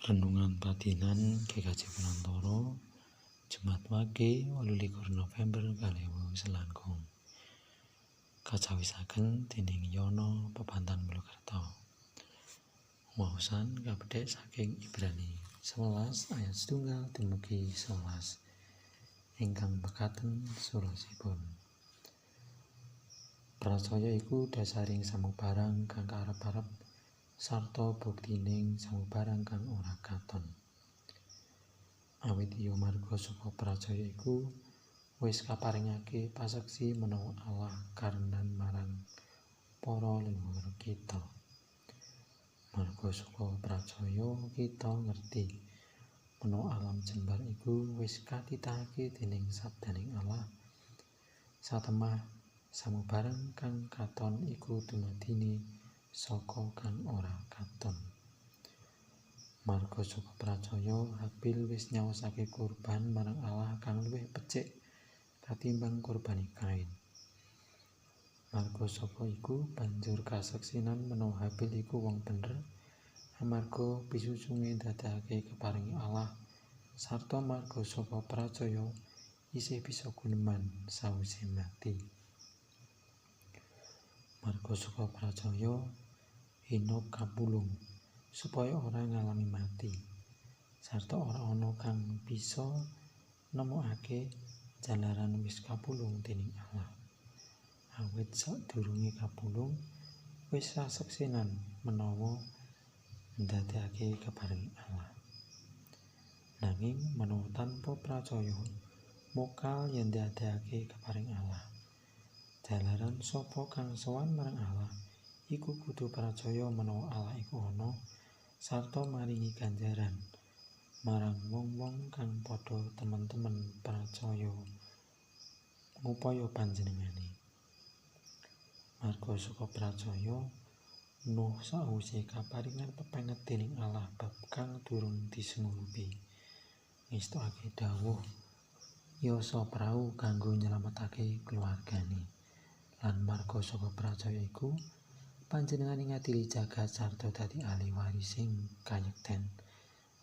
Renungan Padinan GKJ Punantara, Jumat Wage 28 November 2021. Kacawisaken dening Yono Pepantan Bulukerto. Waosan kapedhek saking Ibrani 11 ayat 1 dumugi 11 ingkang mekaten surasipun. Pracaya iku dasaring samubarang kang kaarep-arep sarta buktining samubarang kang ora katon. Awit iya marga saka pracaya iku wis kaparingake paseksi menawa Allah karnan marang para leluhur kita. Marga saka pracaya kita ngerti menawa alam jembar iku wis katitahake dening sabdaning Allah. Satemah samubarang kang katon iku dumadine saka kang ora katon. Marga saka pracaya Habil wis nyaosake kurban marang Allah kang luwih becik katimbang kurbane Kain. Marga saka iku banjur kaseksinan menawa Habil iku wong bener, amarga pisusunge ndadekake keparinge Allah, sarta marga saka pracaya isih bisa guneman sawise mati. Marga saka pracaya Henokh kapulung supaya ora ngalami mati, sarta ora ana kang bisa nemokake jalaran wis kapulung dening Allah. Awit sadurunge kapulung wis kaseksinan menawa ndadekake keparing Allah. Nanging menawa tanpa pracaya mokal yen ndadekake keparing Allah. Jalaran sapa kang sowan marang Allah iku kudu pracaya menawa Allah iku ana sarta maringi ganjaran marang wong-wong kang padha temen-temen pracaya ngupaya panjenengane. Marga saka pracaya Nuh sawise kaparingan pepenget dening Allah bab kang durung disengurupi, ngestokake dawuh yasa prau kanggo nyelametake keluargane. Lan marga saka pracaya iku panjenengane ngadili jagat sarta dadi ahli warising kayekten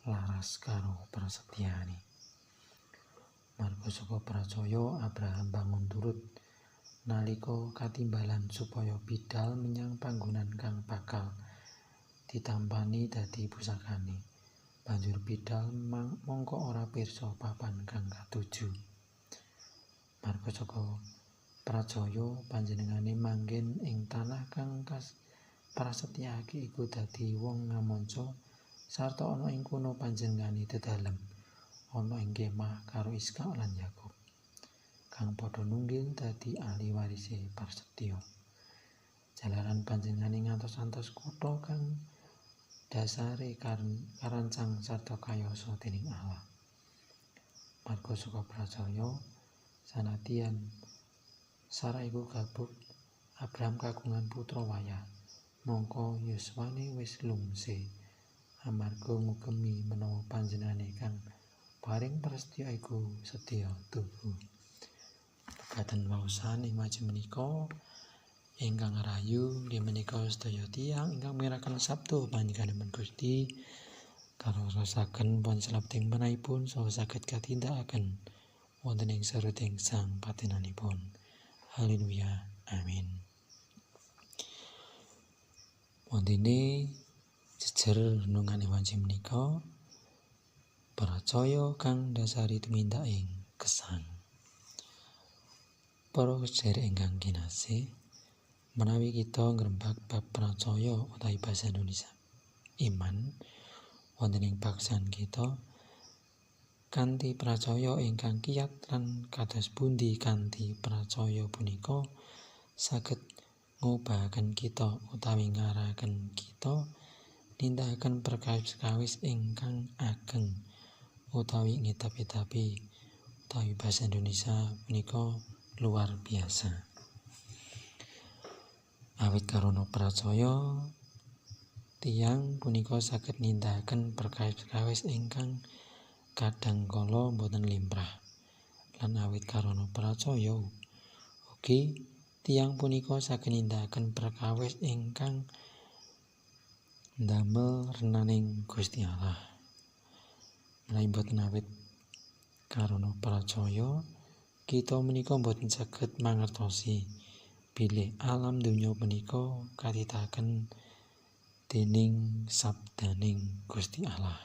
laras karo prasetyane. Marga saka pracaya Abraham bangun turut nalika katimbalan supaya bidal menyang panggonan kang bakal ditampani dadi pusakane. Banjur bidal mongko ora pirsa papan kang katuju. Marga saka pracaya panjenengane manggen ing tanah kang prasetyake iku dadi wong ngamanca, sarta ana ing kono panjenengane dedalem ana ing kemah karo Iskak lan Yakub kang padha nunggil dadi ahli warise prasetya. Jalaran panjenengane ngantos-antos kutha kang dasare karancang sarta kayasa dening Allah. Marga saka pracaya sanadyan Sarah iku gabuk, Abraham kagungan putra wayah, mongko yuswane wis lungse, amarga ngugemi menawa panjenengane kang paring prasetya iku setya tuhu. Pekaten waosan ing wajib menika ingkang rahayu nggih menika sedaya tiyang ingkang miraken sabtu panjenenganipun Gusti karaosaken pun selabeting manahipun saha saged katindakaken wonten ing saruting sang patinanipun. Haleluya, amin. Wontene jejer renungane wanci menika pracaya kang dasari tumindak ing gesang. Para sedherek ingkang kinasih, menawi kita ngrembak bab pracaya utawi basa Indonesia iman wonten ing baksan kita kanthi pracaya ingkang kiyat lan kados pundi kanthi pracaya punika saged ngobahaken kita utawi ngarahaken kita nindakaken perkawis ingkang ageng utawi ngidap-idapi utawi basa Indonesia punika luar biasa. Awit karana pracaya tiyang punika saged nindakaken perkawis-perkawis ingkang kadang kala boten limrah. Lan awit karana pracaya ugi tiyang punika saged nindakaken perkawis ingkang ndamel renaning Gusti Allah. Menawi boten awit karana pracaya, kita menika boten saged mangertosi bilih alam donya punika katitaken dening sabdaning Gusti Allah.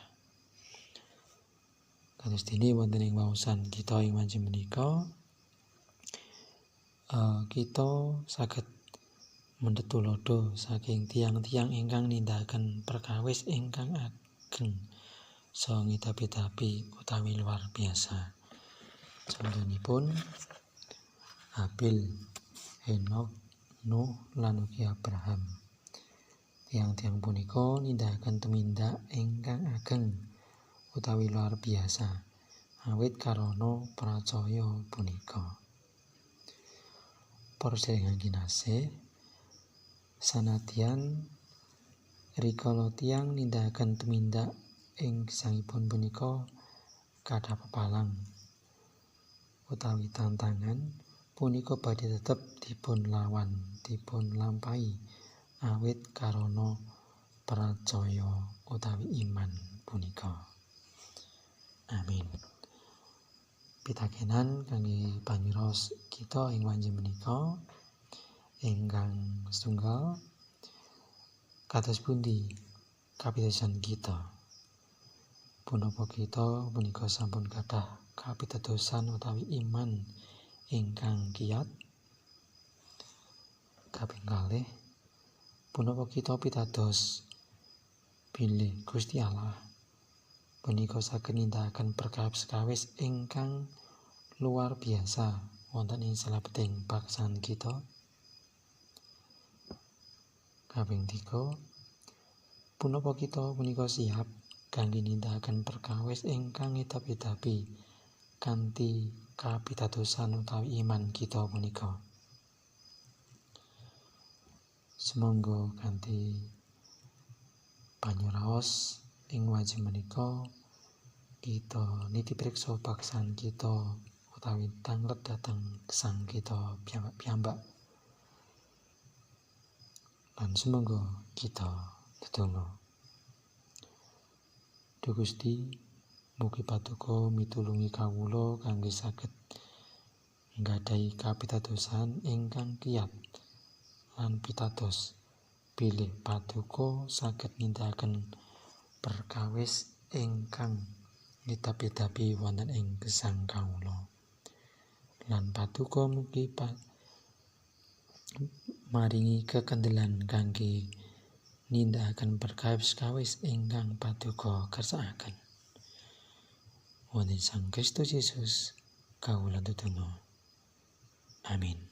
Kados dene wonten ing waosan kita ing wanci menika, kita saged mendhet tuladha saking tiyang-tiyang ingkang nindakaken perkawis ingkang ageng saha ngedapi-dapi utawi luar biasa. Contonipun Habil, Henokh, Nuh lan ugi Abraham. Tiyang-tiyang punika nindakaken tumindak ingkang ageng utawi luar biasa awit karana pracaya punika. Para sedherek kinasih, sanadyan rikala tiyang nindakaken tumindak ing gesangipun punika kathah pepalang utawi tantangan punika badhe tetep dipun lawan, dipun lampahi awit karana pracaya utawi iman punika. Amin. Pitakenan kangge panyuraos kita ing wanci menika ingkang setunggal, kados pundi kapitadosan kita? Punapa kita punika sampun kathah kapitadosan utawi iman ingkang kiyat? Kaping kalih, punapa kita pitados bilih Gusti Allah punika saged nindakaken perkawis ingkang luar biasa wonten ing salebeting paksan kita? Kaping tiga, punapa kita punika siap kangge nindakaken perkawis ingkang ngedapi-dapi kanthi kapitadosan utawi iman kita punika? Sumangga kanthi panyuraos ing wanci menika kita niti priksa paksan kita utawi tanglet dhateng gesang kita piyambak-piyambak. Lan sumangga kita ndedonga. Duh Gusti, mugi paduka mitulungi kawula kangge saged nggadahi kapitadosan ingkang kiyat lan pitados bilih paduka saged nindakaken perkawis ingkang ngedapi-dapi wonten ing gesang kawula. Lan paduka mugi maringi kekendelan kangge nindakaken perkawis-kawis ingkang paduka kersakaken. Wonten Sang Kristus Yesus kawula ndedonga. Amin.